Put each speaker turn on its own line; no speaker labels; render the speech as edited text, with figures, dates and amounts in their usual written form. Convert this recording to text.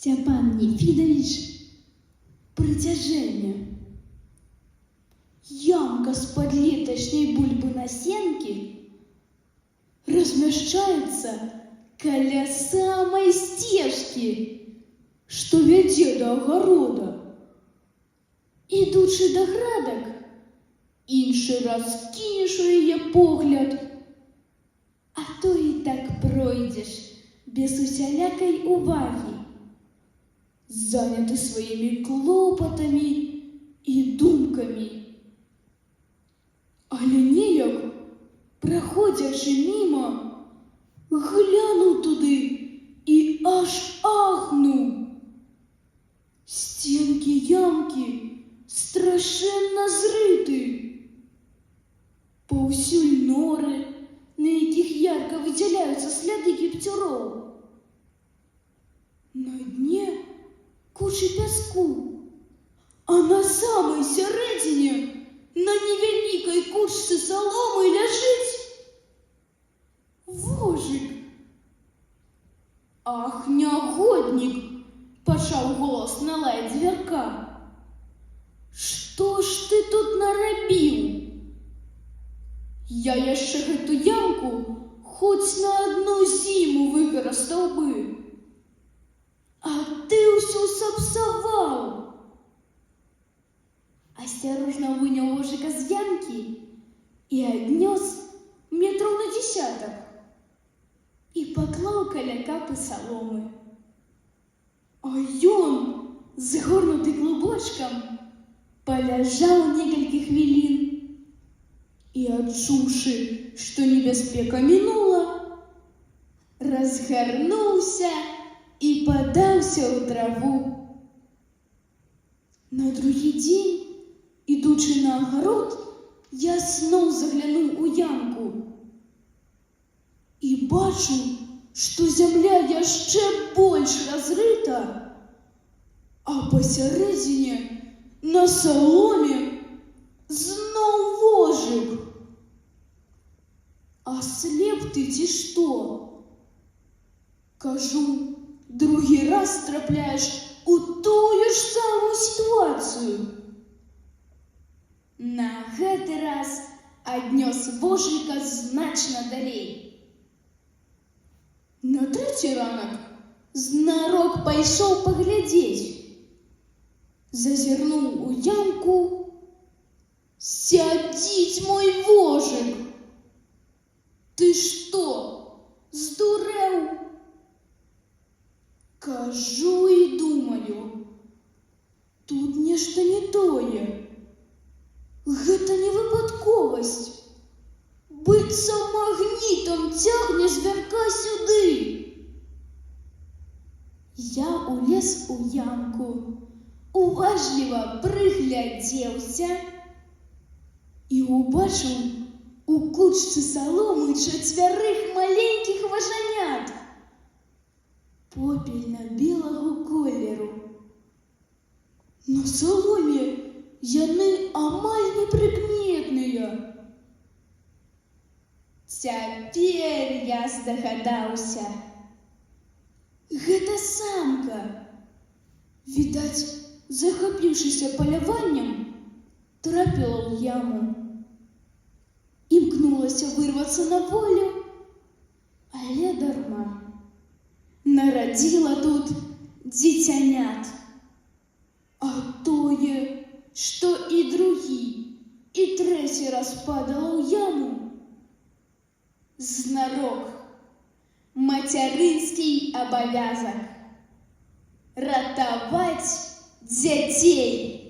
Сцяпан Нефідавіч «Прыцяжэнне». Ямка з-пад леташняй бульбы насенкі размяшчаецца каля самай сцежкі, што вядзе да агарода. Ідучы да градак, іншы раз кінеш у яе погляд, а то і так пройдзеш без усялякай увагі, заняты сваімі клопатамі і думкамі. Але неяк, праходзячы міма, глянуў туды і аж ахнуў. Сценкі ямкі страшэнна зрыты. Паўсюль норы, на якіх ярка выдзяляюцца сляды кіпцюроў. На дне кучы пяску, а на самай сярэдзіне на невялікай кучцы саломы ляжыць вожык. «Ах, нягоднік!» — пачаў голасна лаяць звярка. «Што ж ты тут нарабіў? Я яшчэ гэту ямку хоць на адну зіму выкарыстаў бы. А ты ўсё сапсаваў!» Асцярожна выняў вожыка з ямкі і аднёс метраў на дзесятак і паклаў каля капы саломы. А ён, згорнуты клубочкам, паляжаў некалькі хвілін і, адчуўшы, што небяспека мінула, разгарнуўся і падаўся ў траву. На другі дзень, ідучы на агарод, я зноў заглянуў у ямку і бачу, што зямля яшчэ больш разрыта, а пасярэдзіне на саломе зноў вожык. «Аслеп ты ці што? — кажу, — другі раз трапляеш у тую ж самую сітуацыю». На гэты раз аднёс вожыка значна далей. На трэці ранак знарок пайшоў паглядзець. Зазірнуў у ямку. Сядзіць мой вожык. «Ты што, здурэў?» — кажу і думаю. Тут нешта не тое. Гэта не выпадковасць. Быццам магнітам цягне звярка сюды. Я улез у ямку, уважліва прыглядзеўся і убачыў у кучцы саломы чацвярых маленькіх важанят попельна-белага колеру. На саломе яны амаль непрыкметныя. Цяпер я здагадаўся. Гэта самка. Відаць, захапіўшыся паляваннем, трапіла ў яму. Імкнулася вырвацца на волю, але дарма. Нарадзіла тут дзіцянят. А тое, што і другі, і трэці раз падала ў яму, знарок, мацярынскі абавязак — ратаваць дзяцей.